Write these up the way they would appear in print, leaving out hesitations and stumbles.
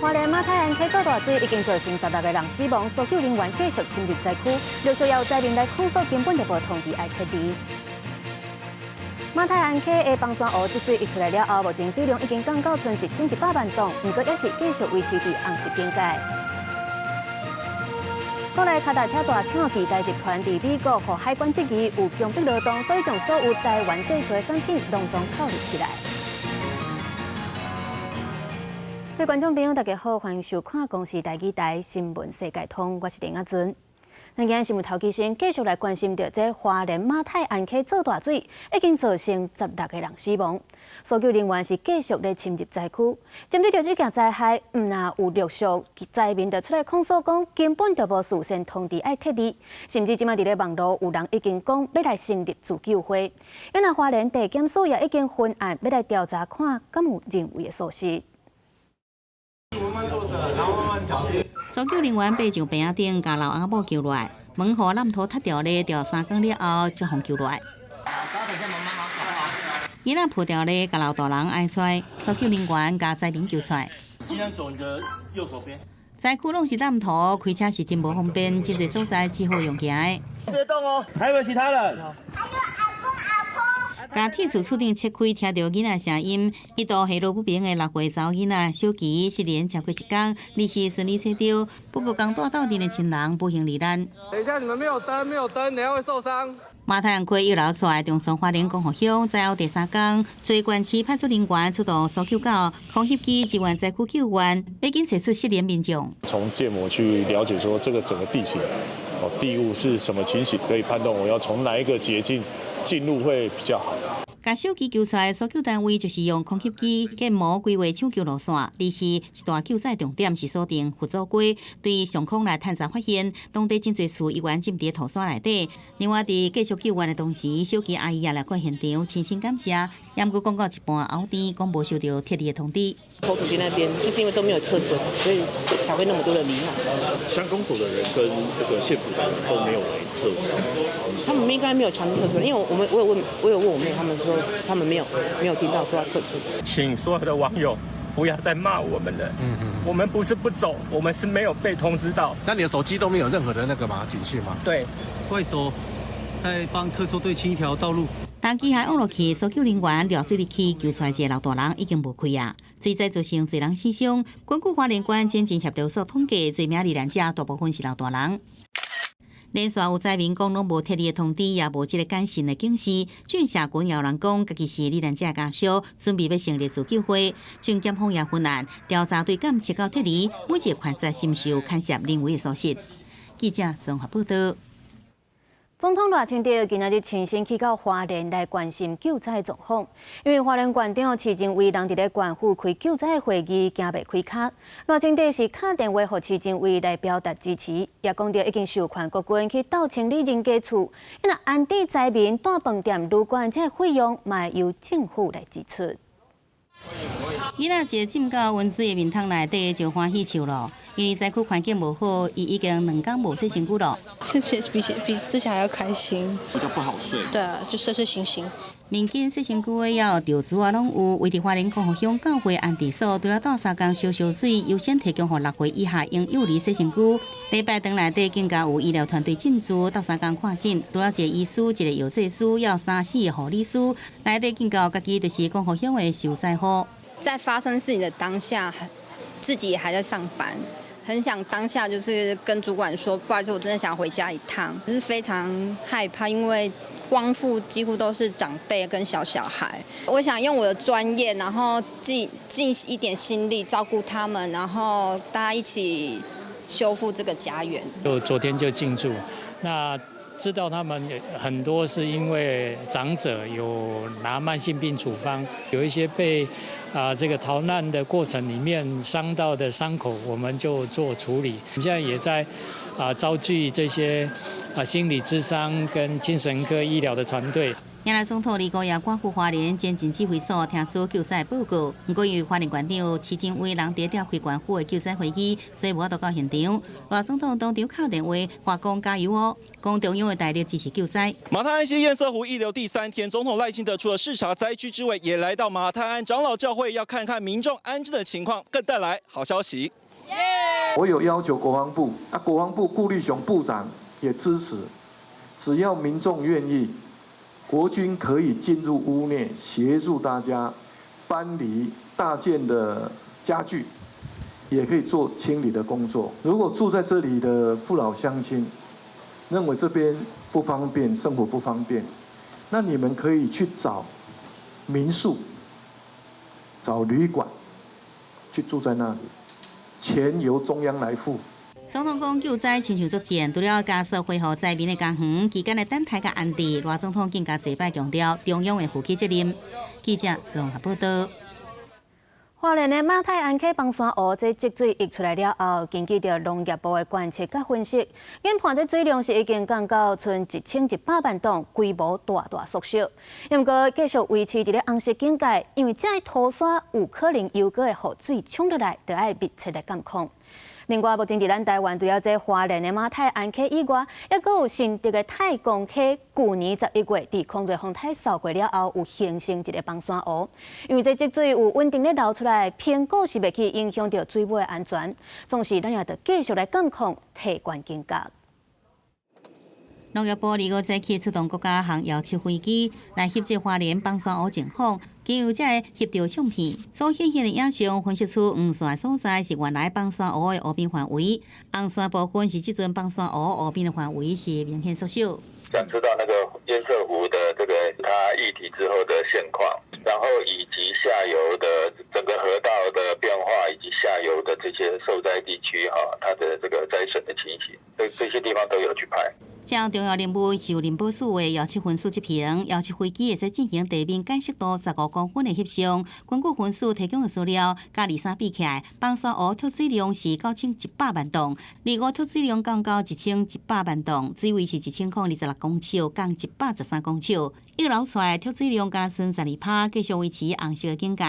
花蓮馬太鞍溪做大水已經造成16個人死亡，搜救人員繼續深入災區，陸續有災民來控訴根本就無通知愛撤離。馬太鞍溪的枋山湖積水溢出來了後，目前水量已經降到賰1100萬噸，毋過猶是繼續維持佇紅色警戒。國內跤踏車大廠巨大集團佇美國予海關質疑有強迫勞動，所以將所有台灣製造的產品攏總扣入起來。各位觀眾朋友，大家好，歡迎收看《公視台語台新聞世界通》，我是陳亞尊。咱今日新聞頭期先繼續來關心著這花蓮馬太鞍溪做大水，已經造成十六個人死亡，搜救人員是繼續咧深入災區。針對著這件災害，毋但有陸續災民就出來控訴講，根本就無事先通知愛撤離，甚至這馬佇咧網路有人已經講欲來成立自救會。原來花蓮地檢署也已經分案欲來調查，看敢有人為的疏失。搜救人員爬上棚仔頂，共老阿母救落來，門予爛土塌掉咧，著3工了後才予救落來。囡仔抱牢咧，共老大人愛出，搜救人員共災民救出來。盡量走你的右手邊。災區攏是爛土，開車是真無方便，真濟所在只好用行的。別動哦，還有沒有其他人？共鐵厝厝頂切開，聽著囡仔聲音，一度下落不明的6歲查某囡仔小琪失聯超過一工，律師順利揣著。不過，仝蹛鬥陣的親人不幸罹難。等一下，你們沒有燈，沒有燈，等下會受傷。馬太鞍溪又流出來，中山花蓮光復鄉災後第三工，濟縣市派出人員出動搜救狗、空翕機支援災區救援，欲緊揣出失聯民眾。從建模去了解說這個整個地形、哦地物是什麼情形，可以判斷我要從哪一個捷徑進入會比較好。共小琪救出來，搜救單位就是用空翕機建模規劃搶救路線。而是一大救災重點是鎖定佛祖街，對上空來探查發現，當地真濟厝猶原浸佇土山內底。另外，佇繼續救援的同時，小琪阿姨也來過現場，親身感謝。毋過講到一半，後天講無收到撤離的通知。佛祖街那邊就是因為都沒有撤出，所以才會那麼多的罹難。鄉公所的人跟這個縣府的人都沒有來撤出。他們應該沒有強制撤出，因為我有問我妹，他們說他們沒有聽到說要撤出。請所有的網友不要再罵我們了。我們不是不走，我們是沒有被通知到。那你的手機都沒有任何的那個嗎？警訊嗎？對，怪手在幫特搜隊清一條道路。當機械往落去，搜救人員掠水入去救出來一个老大人已經無氣啊！水災造成濟人死傷。根據花蓮縣戰情協調所統計，罪名罹難者大部分是老大人。連續有災民講攏無撤離的通知，也無這个簡訊的警示。郡社群有人講，家己是罹難者家屬，準備欲成立自救會。郡檢方也分案調查，對敢撤到撤離，每一個抉擇是毋是有牽涉人為的疏失？記者綜合報道。總統賴清德今仔日親身去到花蓮來關心救災狀況，因為花蓮縣長徐正偉人佇咧縣府開救災會議，行袂開跤。賴清德是敲電話予徐正偉來表達支持，也講著已經授權國軍去鬥清理人家厝，若安置災民、蹛飯店、旅館這費用，嘛由政府來支出。囡仔一浸到溫水的面桶內底就歡喜笑咯，因為災區環境無好，伊已經2工無洗身軀咯。是比之前還要開心。比較不好睡。對啊，就睡睡醒醒。民間洗身軀的藥、吊珠啊，攏有。位佇花蓮光復鄉教會安置所，除了鬥3工燒燒水，優先提供予6歲以下嬰幼兒洗身軀。禮拜堂內底更加有醫療團隊進駐，鬥三工看診。除了一个醫師、一個藥劑師，還有三四個護理師，內底更加有家己就是光復鄉的受災戶。在發生事情的當下，自己也還在上班，很想當下就是跟主管說，不好意思，我真的想回家一趟，只是非常害怕，因為光復幾乎都是長輩跟小小孩，我想用我的專業，然後盡一點心力照顧他們，然後大家一起修復這個家園。就昨天就進駐，那知道他們很多是因為長者有拿慢性病處方，有一些被這個逃難的過程裡面傷到的傷口，我們就做處理。我們現在也在招聚這些心理諮商跟精神科醫療的團隊。賴總統25日趕赴花蓮前進指揮所聽取救災報告，毋過因為花蓮縣長徐榛蔚人佇召開縣府的救災會議，所以無法度到現場。賴總統當場敲電話，話講加油哦，講中央會大力支持救災。馬太鞍溪堰塞湖溢流第三天，總統賴清德除了視察災區之外，也來到馬太鞍長老教會，要看看民眾安置的情況，更帶來好消息。我有要求國防部，啊，國防部顧立雄部長也支持，只要民眾願意，國軍可以進入屋內協助大家搬離大件的家具，也可以做清理的工作。如果住在這裡的父老鄉親認為這邊不方便，生活不方便，那你們可以去找民宿、找旅館去住在那裡，錢由中央來付。總統講救災親像作戰，除了加速恢復災民的家園，期間的等待佮安置，賴總統更加濟擺強調中央會負起責任。記者綜合報道。花蓮的馬太鞍溪崩山湖這積水溢出來了後，根據著農業部的觀測佮分析，研判這水量是已經降到賰1100萬噸，規模大大縮小。毋過繼續維持佇咧紅色警戒，因為這土山有可能又閣會予水沖落來，著愛密切來監控。另外，目前佇咱台灣，除了這花蓮的馬太鞍溪以外，猶閣有新竹的太公溪，舊年11月佇空瑞風颱掃過了後，有形成一个崩山湖。因為這積水有穩定咧流出來，評估是袂去影響著水母的安全。總是咱也著繼續來監控，提懸警覺。農業部25早起出動國家航遙測飛機來翕這花蓮崩山湖情況，經由這个翕著相片所顯現的影像，分析出黃線所在是原來崩山湖的湖邊範圍，紅線部分是這陣崩山湖湖邊的範圍是明顯縮小。想知道那個堰塞湖的這個它溢堤之後的現況，然後以及下游的整個河道的變化，以及下游的這些受災地區哈，它的這個災損的情形，這些地方都有去拍。這項重要任務是由林保署的遙測分署執行，遙測飛機會使進行地面解析度15公分的翕相。根據分署提供的資料，佮23比起來，崩山湖脫水量是9100萬噸，25脫水量降到1100萬噸，水位是1026公尺，降113公尺。溢流出來脫水量敢若賰12%，繼續維持紅色的警戒。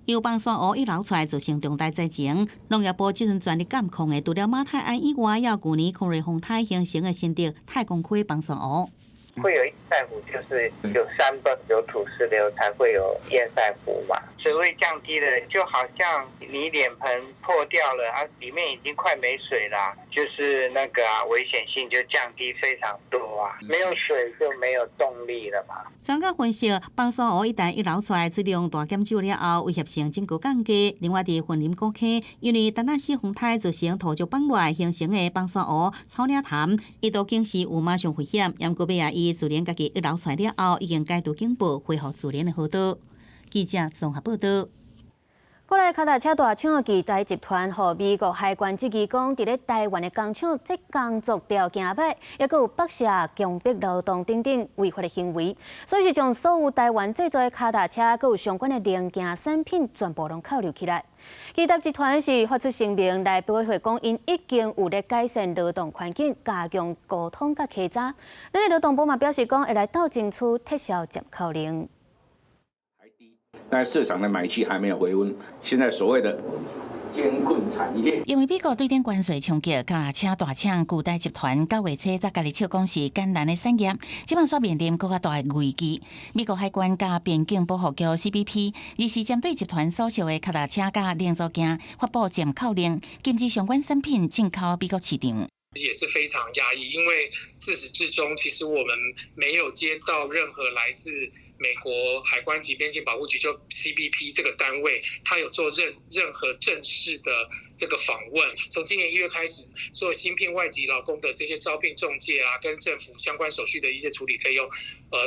由崩山湖溢流出來造成重大災情，農業部這陣全力監控的，除了馬太鞍以外，也有舊年空瑞風颱形成的新竹太公溪崩山湖。會有堰塞湖，就是有山崩、有土石流，才會有堰塞湖嘛。水位降低了，就好像你臉盆破掉了啊，裡面已經快沒水了，就是那個啊，危險性就降低非常多啊。沒有水就沒有動力了嘛。專家分析，崩山湖一旦溢流出來，水量大減少了後，威脅性真閣降低。另外，佇雲林古坑，因為陳那斯風颱造成土石崩落形成的崩山湖草嶺潭，一度警示有馬上危險，毋過尾仔伊自然家己溢流出來了後，已經解除警報，恢復自然的河道。記者綜合報道。過來，跤踏車大廠巨大集團，予美國海關質疑講，佇咧台灣的工廠，這工作條件歹，猶閣有剝削、強迫勞動等等違法的行為，所以是將所有台灣製造的跤踏車，閣有相關的零件產品，全部攏扣留起來。巨大集團是發出聲明來回回講，𪜶已經有咧改善勞動環境，加強溝通佮稽查。咱的勞動部嘛表示講，會來鬥爭取撤銷暫扣令。但市場的買氣還沒有回溫，現在所謂的艱困產業，因為美國對頂關稅衝擊，跤踏車大廠巨大集團9月初才共你笑講是艱難的產業，這擺煞面臨閣較大的危機。美國海關佮邊境保護局 CBP，二是針對集團所售的跤踏車佮零組件發布暫扣令，禁止相關產品進口美國市場。也是非常壓抑，因為自始至終，其實我們沒有接到任何來自美國海關及邊境保護局就 CBP 這個單位，他有做任何正式的這個訪問。從今年1月開始，所有新聘外籍勞工的這些招聘仲介啦，跟政府相關手續的一些處理費用，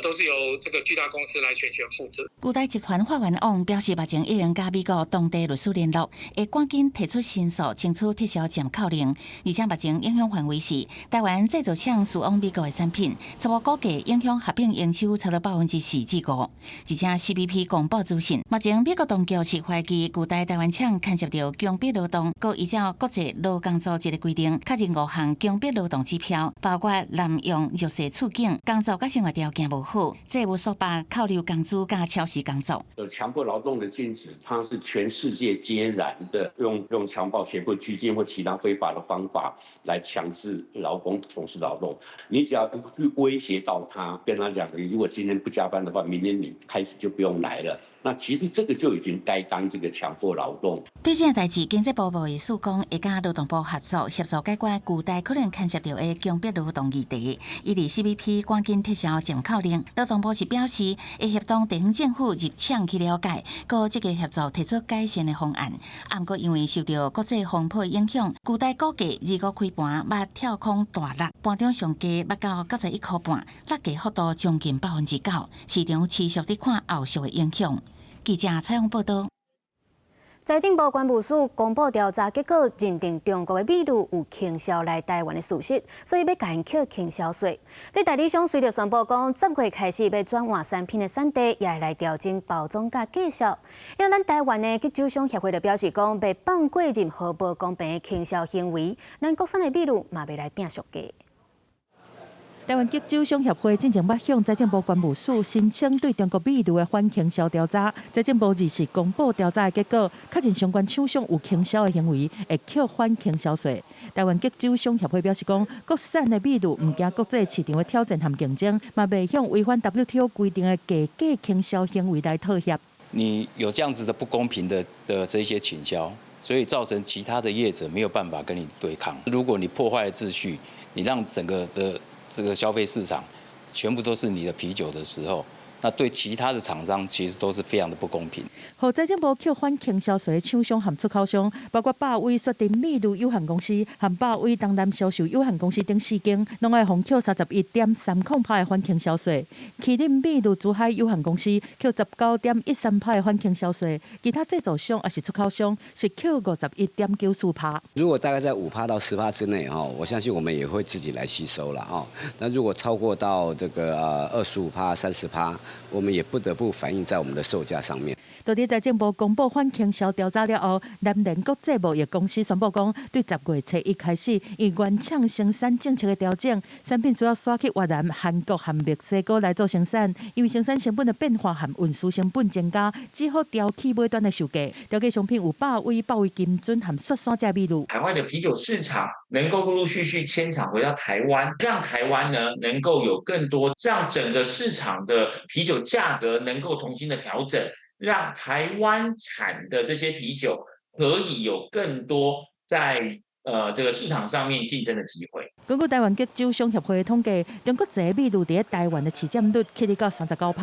都是由這個巨大公司來全權負責。巨大集團發言人表示，目前已經佮美國當地律師聯絡，會趕緊提出申訴，爭取撤銷暫扣令。而且目前影響範圍是台灣製造廠輸往美國的產品，初步估計影響合併營收超過4%至五。而且 CBP 公布資訊，目前美國當局是懷疑巨大台灣廠牽涉著強迫勞動，閣依照國際勞工組織的規定，確認五項強迫勞動指標，包括濫用弱勢處境、工作佮生活條件無好、債務束縛、扣留工資佮超時工作。強迫勞動的禁止，它是全世界皆然的，用強暴、脅迫、拘禁或其他非法的方法來強制勞工從事勞動。你只要去威脅到他，跟他講，你如果今天不加班的話，明天你開始就不用來了。那其實這個就已經該當這個強迫勞動。對這件代誌，經濟部貿易署講會佮勞動部合作，協助解決巨大可能牽涉著的強迫勞動議題。伊佇 CBP 趕緊撤銷暫扣令。勞動部是表示會協同地方政府入廠去了解，閣積極協助提出改善的方案。啊，毋過因為受著國際風波影響，巨大股價二五開盤捌跳空大落，盤中上低捌到91塊半，落價幅度將近9%，市場持續佇看後續的影響。記者採訪報導。財政部關務署公布調查結果，認定中國的米露有傾銷來台灣的事實，所以欲共𪜶課傾銷稅。這代理商隨著宣布講，10月開始欲轉換產品的產地，也會來調整包裝佮介紹。因為咱台灣的基酒商協會就表示講，袂放過任何無公平的傾銷行為，咱國產的米露嘛袂來拼俗價。台灣基酒商協會進前捌向財政部關務署申請對中國米露的反傾銷調查，財政部二時公布調查的結果，確認相關廠商有傾銷的行為，會課反傾銷稅。台灣基酒商協會表示講，國產的米露毋驚國際市場的挑戰和競爭，嘛袂向違反 WTO 規定的假價傾銷行為來妥協。你有這樣子的不公平的這些傾銷，所以造成其他的業者沒有辦法跟你對抗。如果你破壞了秩序，你讓整個的這個消費市場全部都是你的啤酒的時候，那對其他的廠商其實都是非常的不公平。予財政部課反傾銷稅的廠商和出口商，包括百威雪珍米露有限公司和百威東南銷售有限公司等四間，攏愛予課31.30%的反傾銷稅。麒麟米露珠海有限公司課19.13%的反傾銷稅，其他製造商抑是出口商是課51.94%。如果大概在5%到10%之內，哈，我相信我們也會自己來吸收了，哦。那如果超過到這個25%、30%，我們也不得不反映在我們的售價上面。到底財政部公布反傾銷調查了後，南聯國際貿易公司宣布講，對10月初一開始，因原廠生產政策的調整，產品需要徙去越南、韓國和墨西哥來做生產，因為生產成本的變化和運輸成本增加，只好調起尾端的售價。調價商品有百威、百威金樽和雪山這米露。海外的啤酒市場能夠陸陸續續遷廠回到台灣，讓台灣呢能夠有更多，讓整個市場的啤酒價格能夠重新的調整。讓台灣產的這些啤酒可以有更多在這個市場上面競爭的機會。根據台灣基酒商協會的統計，中國製米露佇台灣的市佔率起到39%，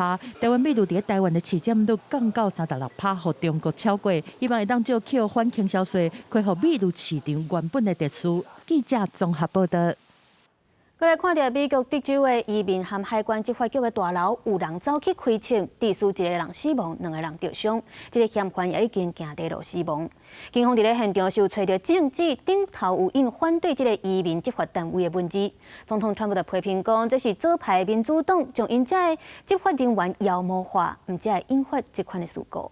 台灣米露佇台灣的市佔率降到36%，予中國超過。希望會當藉課反傾銷稅，恢復米露市場原本的秩序。記者綜合報道。閣來看著美國德州的移民和海關執法局的大樓，有人走去開槍，致使一個人死亡，兩個人著傷。這個嫌犯也已經行短路死亡。警方佇咧現場是有揣著證據，頂頭有印反對這個移民執法單位的文字。總統川普就批評講，這是左派民主黨將𪜶遮的執法人員妖魔化，毋才會引發這款的事故。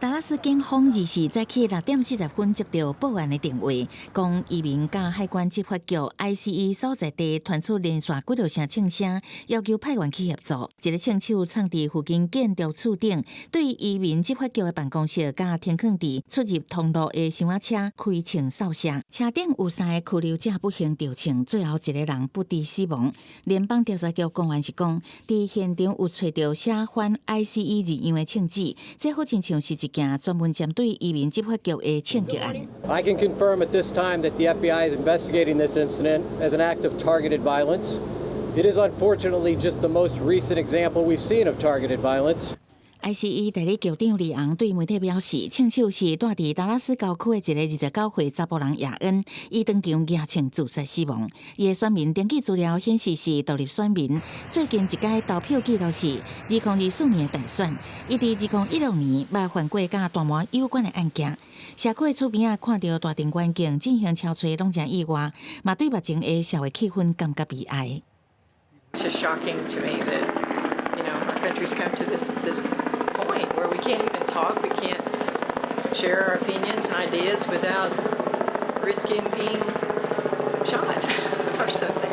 達拉斯警方二時早起6點40分接著報案的電話，講移民佮海關執法局 ICE 所在地傳出連續幾落聲槍聲，要求派員去協助。一個槍手藏佇附近建築厝頂，對移民執法局的辦公室佮停囥佇出入通路的箱仔車開槍掃射，車頂有三个拘留者不幸著槍，最後一個人不治死亡。聯邦調查局官員是講，佇現場有揣著寫反 ICE 字樣的槍支，這好親像是一件專門針對移民執法局的槍擊案。 I can confirm at this time that the FBI is investigating this incident as an act of targeted violence. It is unfortunately just the most recent example we've seen of targeted violence. ICE 代理局長李昂對媒體表示，槍手是蹛佇達拉斯郊區的一个29歲查埔人葉恩，伊當場舉槍自殺死亡。伊的選民登記資料顯示是獨立選民，最近一擺投票記錄是2024年的大選。伊佇2016年捌犯過佮大麻有關的案件。社區的厝邊仔看著大庭廣眾進行搜查，攏誠意外，嘛對目前的社會氣氛感覺悲哀。 It's just shocking to me that Country's come to this point where we can't even talk, we can't share our opinions and ideas without risking being shot or something.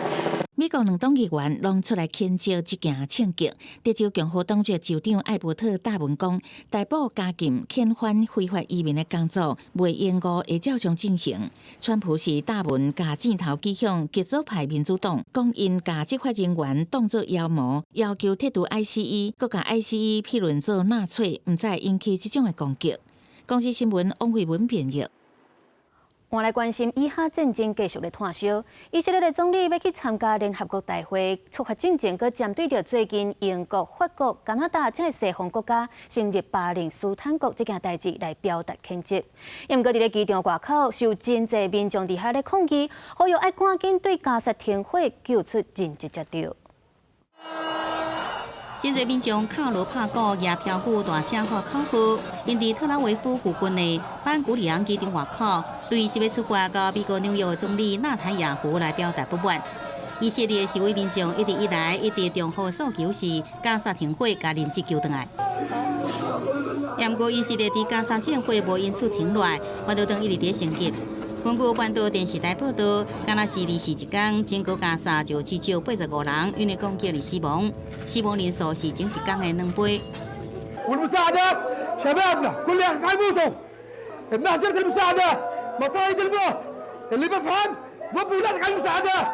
美國兩黨議員攏出來譴責這件槍擊。德州共和黨籍州長艾伯特大文講，逮捕監禁、遣返非法移民的工作袂延誤，會照常進行。川普是大文共箭頭指向極左派民主黨，講𪜶共執法人員當作妖魔，要求撤除 ICE，閣共 ICE 批論做納粹，毋才會引起這種的攻擊。公視新聞王慧文編譯。換來關心以哈戰爭繼續咧湠燒，以色列的總理欲去參加聯合國大會，出發進前，閣針對著最近英國、法國、加拿大這个西方國家成立巴勒斯坦國這件代誌來表達譴責。毋過佇咧機場外口，受真濟民眾佇遐咧抗議，呼籲愛趕緊對加薩停火，救出人質才對。真濟民眾敲鑼拍鼓，舉標語，大聲喊口號。𪜶佇特拉維夫附近的班古里昂機場外口，對這欲出發到美國紐約的總理納坦雅胡來表達不滿。以色列示威民眾一直以來一直重複訴求是加薩停火，共人質救轉來。毋過以色列佇加薩戰火無因此停落來，反倒當一直佇升級。根據半島電視台報導，敢若是24一工，整個加薩就至少85人因為攻擊而死亡，死亡人數是前一工的兩倍。 والمساعدات شبابنا كل حيموتوا بمهزلة المساعدات مصايد الموت اللي بفهم وبوا اولادك على المساعدات。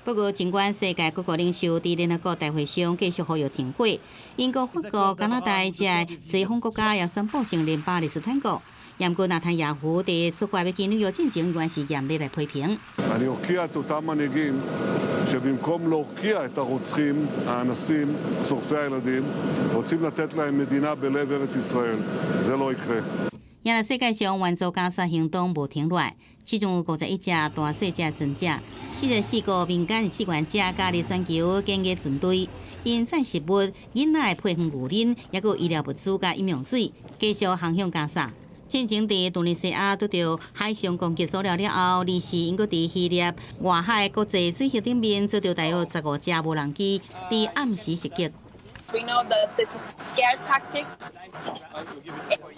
不過，儘管世界各國領袖佇聯合國大會上繼續呼籲停火，英國、法國、加拿大這西方國家也宣布承認巴勒斯坦國。毋過，納坦雅胡佇出發欲去紐約進前，仍是嚴厲來批評。 אני אוקיע את אותם מנהיגים שבמקום להוקיע את הרוצחים, האנסים, שורפי הילדים, רוצים לתת להם מדינה בלב ארץ ישראל. זה לא יקרה. 也若世界上援助加薩行動無停落來，其中有51隻大細隻船隻，44個民間志願者加入全球緊急船隊，𪜶載食物、囡仔的配方牛奶，抑閣有醫療物資佮飲用水，繼續航向加薩。戰前佇突尼西亞拄著海上攻擊阻撓了後，二四𪜶閣佇希臘外海國際水域頂面遭著大約15隻無人機，佇暗時襲擊。 We know that this is a scare tactic,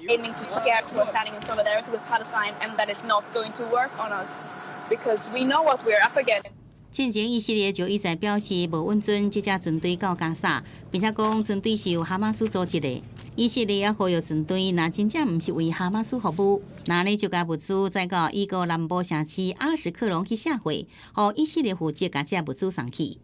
aiming to scare us who are standing in solidarity with Palestine, and that is not going to work on us because we know what we are up against. 進前以色列就一再表示無允准這隻船隊到加薩，並且講船隊是由哈馬斯組織的。以色列也呼籲船隊，若真正毋是為哈馬斯服務，那呢就共物資載到以國南部城市阿什克隆去卸貨，予以色列負責共這物資送去。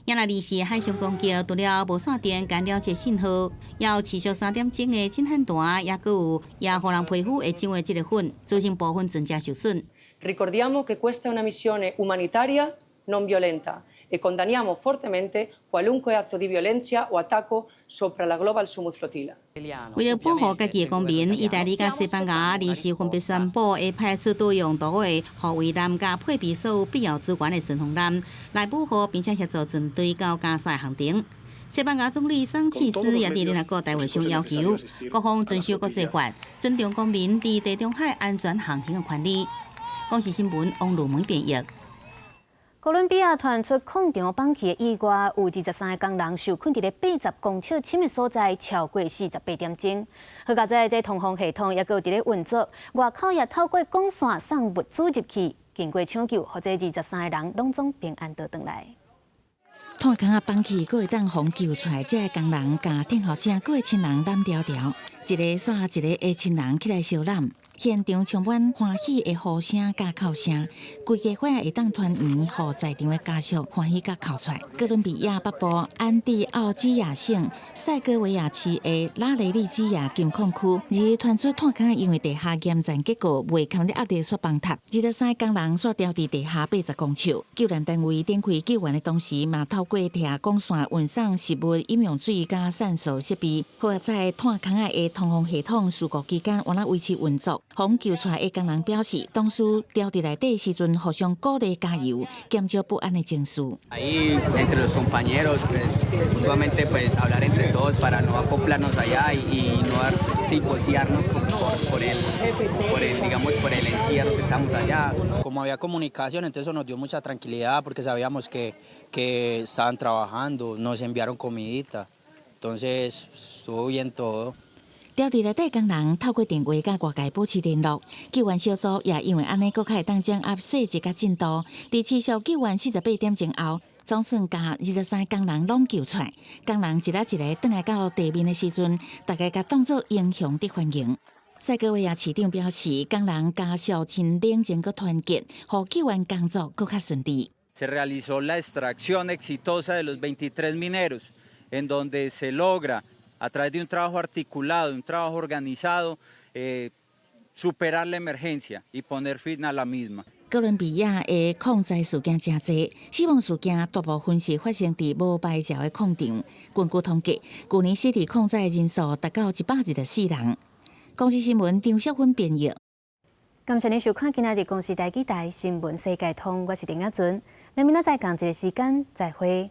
也若二四海上攻擊，除了無線電干擾這信號，也有持續3點鐘的震撼彈，抑閣有也予人皮膚會長的這个粉，造成部分船隻受損。 Ricordiamo che questa è una missione umanitaria non violenta e condanniamo fortemente qualunque atto di violenza o attacco sopra la Global Sumud Flotilla。為了保護家己的公民，意大利佮西班牙二四分別宣布會派出多用途的護衛艦佮配備所有必要資源的順風艦來保護並且協助船隊到加薩的航程。西班牙總理桑切斯也佇聯合國大會上要求各方遵守國際法，尊重公民佇地中海安全航行的權利。公視新聞王路梅編譯。哥倫比亞傳出礦場崩去的意外，有23個工人受困佇咧80公尺深的所在，超過48點鐘。好佳哉，這通風系統猶閣有佇咧運作，外口也透過管線送物資入去，經過搶救，予這23個人攏總平安倒轉來。炭倌仔崩去，閣會當予救出來，這个工人佮天后請閣的親人攬牢牢，一个煞一个的親人起來相攬。現場充滿歡喜的呼聲佮哭聲，規家伙會當團圓，予在場的家屬歡喜佮哭出來。哥倫比亞北部安蒂奧基亞省塞戈維亞市的拉雷利基亞金礦區，二日傳出炭倌因為地下岩層結構袂堪得壓力，煞崩塌，23個工人煞牢佇地下80公尺。救援單位展開救援的同時，嘛透過地下管線運送食物、飲用水佮散售設備。好在炭倌仔的通風系統事故期間，猶閣維持運作。予救出來的工人表示，當初牢佇內底時陣，互相鼓勵加油，減少不安的情緒。 Ahí entre los compañeros, pues, mutuamente, pues, hablar entre todos para no acoplarnos allá y no psicosearnos por el, digamos, por el encierro que estamos allá. Como había comunicación, entonces eso nos dio mucha tranquilidad porque sabíamos que estaban trabajando, nos enviaron comidita. Entonces estuvo bien todo。牢佇內底工人透過電話佮外界保持聯絡，救援小組也因為按呢，閣較會當掌握細節佮進度。佇持續救援48點鐘後，總算共23工人攏救出來。工人一个一个轉來到地面的時陣，大家共當做英雄佇歡迎。塞戈維亞市長表示，工人家屬真冷靜閣團結，予救援工作閣較順利。 Se realizó la extracción exitosa de los 23 mineros, en donde se logra a través de un trabajo articulado, un trabajo organizado, superar la emergencia y poner fin a la misma. 哥倫比亞的礦災事件誠濟，死亡事件大部分是發生佇無牌照的礦場。根據統計，舊年死佇礦災的人數達到124人。公視新聞張淑芬編譯。感謝你收看今仔日公視台語台新聞世界通，我是丁亞尊。咱明仔載仝一个時間再會。